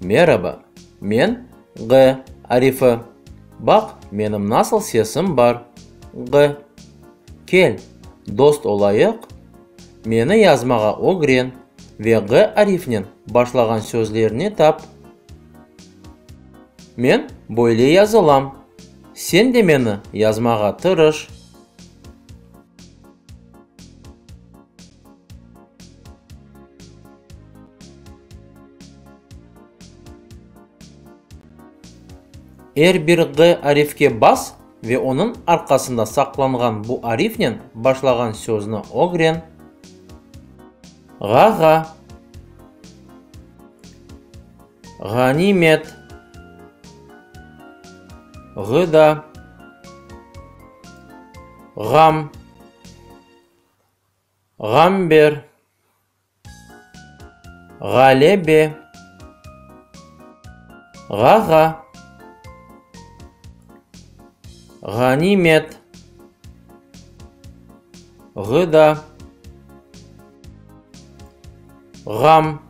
Meraba, men Ğ arifi. Baq, menim nasıl sesim bar! Ğ. Kel, dost olayıq, meni yazmağa ögren ve Ğ arifinen başlağan sözlerni tap. Men böyle yazılam, sen de meni yazmağa tırış. Er bir Ğ arifke bas ve onıñ arqasında saqlanğan bu arifnen başlağan sözni ögren. Ğağa. Ğanimet. Ğıda. Ğam. Ğamber. Ğalebe. Ğağa. Ğanimet. Ğıda. Ğam.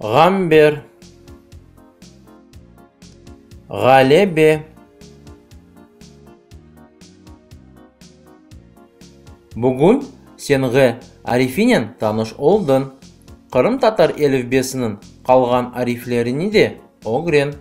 Ğamber. Ğalebe. Bugün sen Ğ arifinen tanış oldıñ. Qırımtatar elifbesiniñ qalğan ariflerini de ögren.